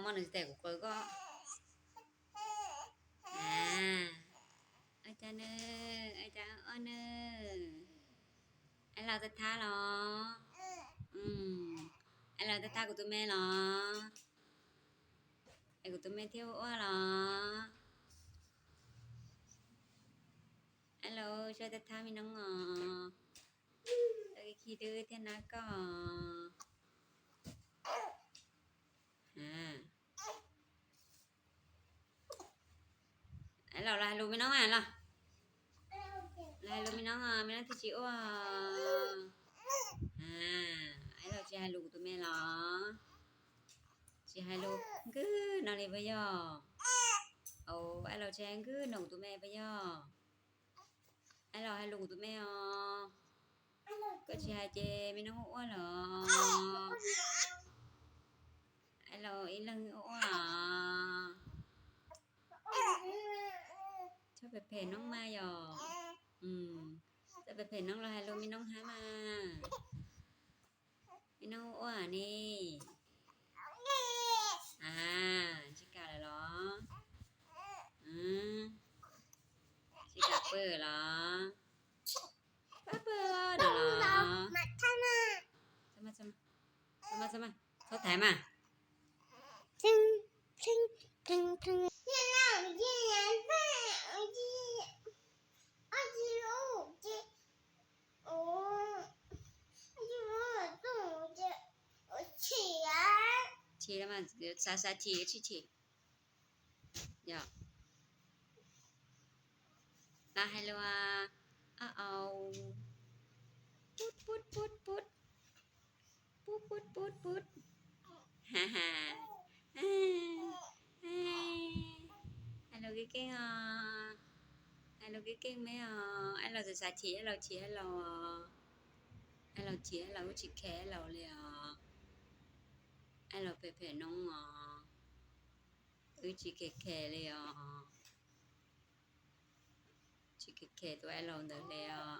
Mog, nws tsis teb kuv qw koj. A, ua cas nawb, ua cas ua nawb? Aib Laus thab thab los? Aib Laus thab thab kuv tus me los? Es kuv tus me thiaj ua ua los? Aib Laus, seb thab thab me noob os. Tau khi dwb thiab nab koj. Aib Laus los hais lus me noob los? Los hais lus me noob, me noob thiaj tsis ua. Aib Laus tsis hais lus kuv tus me los? Tsis hais lus nkwg no li puas yog? Aib Laus tsis hais nkwg no kuv tus me puas yog? Aib Laus hais lus kuv tus me os. Koj tsis hais ces me noob ua ua los? Aib Laus ib leeg ua ua. Txhob phem phem noob mas yog. Txhob phem phem noob los hais lus me noob hab mas. Me noob ua ua ne. A, tsis kam lawm los? Tsis kam pw los? Pab pw no los? Txhob thaiv mas. Chim los mas, xav xav chim tsis chim. Yog, los hais lus, au au, pub pub pub pub, pub pub pub pub. Hais lus keej keej os, hais lus keej keej me os. Aib Laus xav xav chim, Aib Laus chim, Aib Laus, Aib Laus chim, Aib Laus wb tsis khe Aib Laus li os. Aib Laus phem phem noob os, wb tsis khe khe li os. Tsis khe khe tus Aib Laus ntawd li os.